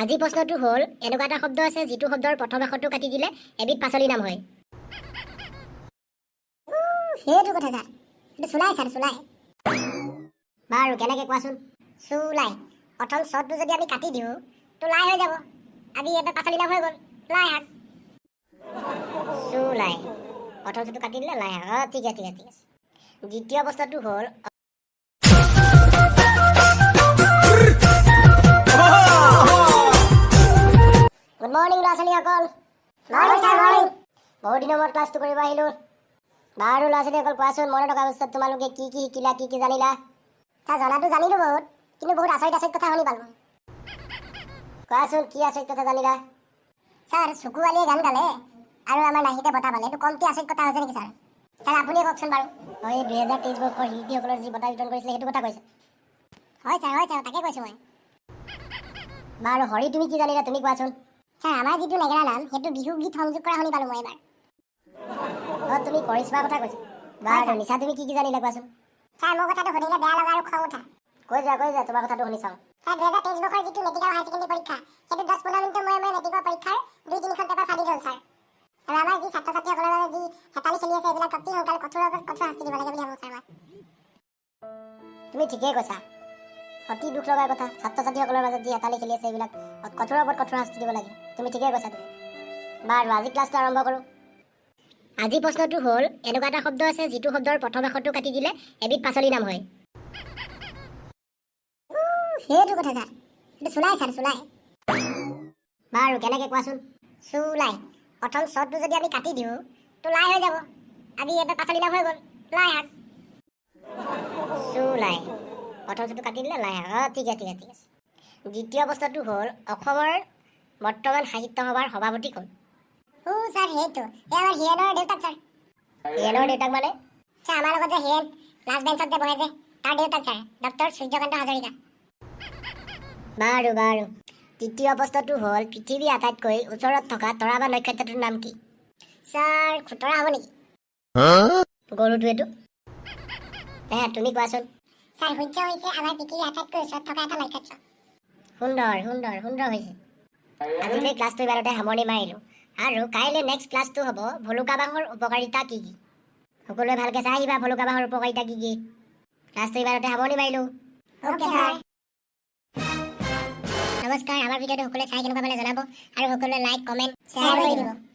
আজি প্ৰশ্নটো হ'ল, এনেকুৱা এটা শব্দ আছে যিটো শব্দৰ প্ৰথম আখৰটো কাটি দিলে এবিধ পাচলি নাম হয়। সেইটো কথা ছাৰ, সেইটো চুলাই ছাৰ, চুলাই। বাৰু, কেনেকে কোৱাচোন? চুলাই, প্ৰথম চটো যদি আমি কাটি দিওঁ তো লাই হৈ যাব। আমি এটা পাচলি নাম হৈ গ'ল লাই শাক। চুলাই, প্ৰথম চটো কাটি দিলে লাই শাক। অঁ, ঠিক আছে, ঠিক আছে, ঠিক আছে। দ্বিতীয় প্ৰশ্নটো হ'ল, গুড মৰ্ণিং ল'ৰা ছোৱালীসকল। Morning sir, morning. বহুত দিনৰ মূৰত ক্লাছটো কৰিব আহিলোঁ। বাৰু ল'ৰা ছোৱালীসকল, কোৱাচোন, মনত থকা অৱস্থাত তোমালোকে কি কি শিকিলা, কি কি জানিলা? ছাৰ, জনাটো জানিলোঁ বহুত, কিন্তু বহুত আচৰিত আচৰিত কথা শুনি পালোঁ। কোৱাচোন, কি আচৰিত কথা জানিলা? ছাৰ, চকু আলিয়ে গান গালে আৰু আমাৰ নাহিতে বঁটা পালে, এইটো কমটি আচৰিত কথা হৈছে নেকি ছাৰ? ছাৰ, আপুনিয়ে কওকচোন বাৰু। হয়, এই 2023 বৰ্ষৰ শিল্পীসকলৰ যি বঁটা বিতৰণ কৰিছিলে, সেইটো কথা কৈছে? হয় ছাৰ, হয় ছাৰ, তাকে কৈছোঁ মই। বাৰু হৰি, তুমি কি জানিলা, তুমি কোৱাচোন। ছাৰ, আমাৰ যিটো নেগেৰা নাম, সেইটো বিহু গীত সংযোগ কৰা শুনি পালোঁ মই এবাৰ। অঁ, তুমি কৰিশ্মাৰ কথা কৈছা। বাৰু নিশা, তুমি কি কি জানিলা কোৱাচোন। ছাৰ, মোৰ কথাটো শুনিলে বেয়া লগা আৰু খং উঠা। কৈ যোৱা, কৈ যোৱা, তোমাৰ কথাটো শুনি চাওঁ। ছাৰ, 2023 বৰ্ষৰ যিটো মেট্ৰিক আৰু হায়াৰ ছেকেণ্ডেৰী পৰীক্ষা, সেইটো 10-15 মিনিটৰ মূৰে মূৰে মেট্ৰিকৰ পৰীক্ষাৰ দুই তিনিখন পেপাৰ ফাদিল হ'ল ছাৰ। আৰু আমাৰ যি ছাত্ৰ ছাত্ৰীসকলৰ বাবে যি হেতালি খেলি আছে, এইবিলাক অতি সোনকালে কঠোৰ কঠোৰ শাস্তি দিব লাগে বুলি ভাবোঁ ছাৰ মই। তুমি ঠিকেই কৈছা, অতি দুখ লগা কথা। ছাত্ৰ ছাত্ৰীসকলৰ মাজত যি হেতালি খেলি আছে, এইবিলাক কঠোৰৰ ওপৰত কঠোৰ শাস্তি দিব লাগে। তুমি ঠিকেই কৈছা তুমি। বাৰু, আজি ক্লাছটো আৰম্ভ কৰোঁ। আজি প্ৰশ্নটো হ'ল, এনেকুৱা এটা শব্দ আছে যিটো শব্দৰ প্ৰথম আখৰটো কাটি দিলে এবিধ পাচলি নাম হয়। সেইটো কথা ছাৰ, সেইটো চুলাই ছাৰ, চুলাই। বাৰু কেনেকে কোৱাচোন? চুলাই, প্ৰথম চটো যদি আমি কাটি দিওঁ তো লাই হৈ যাব। আমি এটা পাচলি নাম হৈ গ'ল লাই শাক। চুলাই, প্ৰথম চটো কাটি দিলে লাই শাক। অঁ, ঠিক আছে, ঠিক আছে, ঠিক আছে। দ্বিতীয় প্ৰশ্নটো হ'ল, অসমৰ বৰ্তমান সাহিত্য সভাৰ সভাপতি কোন? ও ছাৰ, সেইটো এই আমাৰ হিৰেণৰ দেউতাক ছাৰ। হিৰেণৰ দেউতাক মানে? ছাৰ, আমাৰ লগত যে হিৰেণ লাষ্ট বেঞ্চত যে বহে যে, তাৰ দেউতাক ছাৰ, ডক্টৰ সূৰ্যকান্ত হাজৰিকা। বাৰু বাৰু। তৃতীয় প্ৰশ্নটো হ'ল, পৃথিৱীৰ আটাইতকৈ ওচৰত থকা তৰা বা নক্ষত্ৰটোৰ নাম কি? ছাৰ, খুতৰা হ'ব নেকি? গৰুটো এইটো হে, তুমি কোৱাচোন। ছাৰ, সূৰ্য হৈছে আমাৰ পৃথিৱীৰ আটাইতকৈ ওচৰত থকা এটা নক্ষত্ৰ। সুন্দৰ, সুন্দৰ, সুন্দৰ হৈছে। আজিলৈ ক্লাছটো ইমানতে সামৰণি মাৰিলোঁ আৰু কাইলৈ নেক্সট ক্লাছটো হ'ব ভলুকা বাঁহৰ উপকাৰিতা কি কি। সকলোৱে ভালকৈ চাই আহিবা, ভলুকা বাঁহৰ উপকাৰিতা কি কি। ক্লাছটো ইমানতে সামৰণি মাৰিলোঁ। Okay sir. নমস্কাৰ। আমাৰ ভিডিঅ'টো সকলোৱে চাই কেনেকুৱা পালে জনাব আৰু সকলোৱে লাইক, কমেণ্ট, শ্বেয়াৰ কৰি দিব।